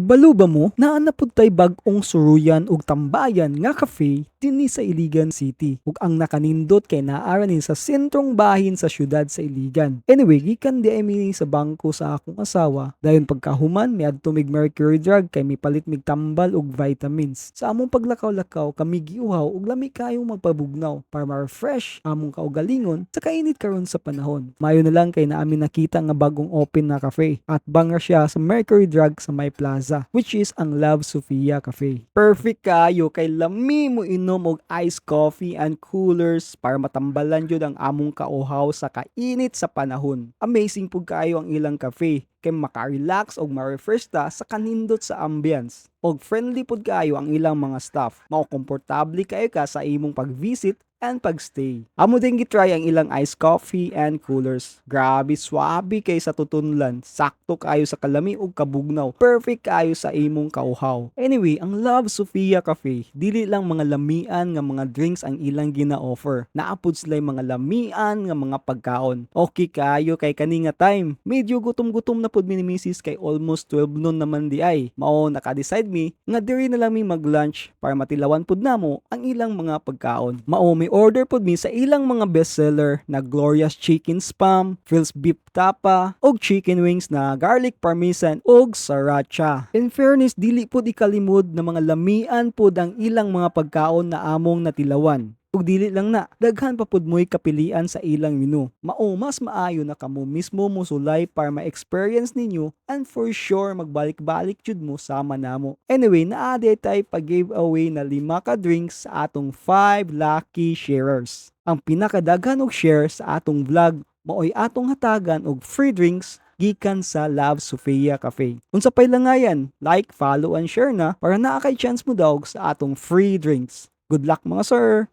Kabalo ba mo, naa na pud tay bag-ong suruyan ug tambayan nga cafe dinhi sa Iligan City? Ug ang nakanindot kay naa ra ni sa sentrong bahin sa syudad sa Iligan. Anyway, gikan diay mi sa bangko sa akong asawa. Dayon pagkahuman, miadto mig Mercury Drug kay mipalit mig tambal ug vitamins. Sa among paglakaw-lakaw, kami giuhaw ug lami kayong magpabugnaw para ma-refresh among kaugalingon sa kainit karon sa panahon. Mayo na lang kay naa mi nakita nga bagong open na cafe atbang ra siya sa Mercury Drug sa may plaza, which is ang Love Sofia Cafe. Perfect kayo kay lami mo inom og iced coffee and coolers para matambalan jud ang among kauhaw sa kainit sa panahon. Amazing pud kaayo ang ilang cafe kay maka-relax og ma-refresh ta sa kanindot sa ambience. Og friendly pud kaayo ang ilang mga staff. Mao komportable kaayo ka sa imong pag-visit and pag-stay. Amo din gitry ang ilang iced coffee and coolers. Grabe, swabe kay sa tutunlan. Sakto kaayo sa kalami ug kabugnaw. Perfect kaayo sa imong kauhaw. Anyway, ang Love Sofia Cafe, dili lang mga lamian nga mga drinks ang ilang gina-offer. Naa pud sila mga lamian nga mga pagkaon. Okay kaayo kay kani nga time. Medyo gutom-gutom na pud mi ni misis kay almost 12 noon naman diay. Mao naka-decide mi nga diri na lang mi mag-lunch para matilawan pud namo ang ilang mga pagkaon. Mao mi order pud mi sa ilang mga bestseller na Glorious Chicken Spam, Phil's Beef Tapa, ug chicken wings na garlic parmesan ug sriracha. In fairness, dili pud ikalimod na mga lamian pud ang ilang mga pagkaon na among natilawan. Ug dili lang na, daghan pa pud mo'y kapilian sa ilang menu. Mao mas maayo na kamo mismo mosulay para ma-experience ninyo and for sure magbalik-balik jud mo sama namo. Anyway, naa diay tay pa-giveaway na lima ka drinks sa atong 5 lucky sharers. Ang pinakadaghan og share sa atong vlog maoy atong hatagan og free drinks gikan sa Love Sofia Cafe. Unsa pay langayan, like, follow and share na para naa kay chance mo daog sa atong free drinks. Good luck, mga sir!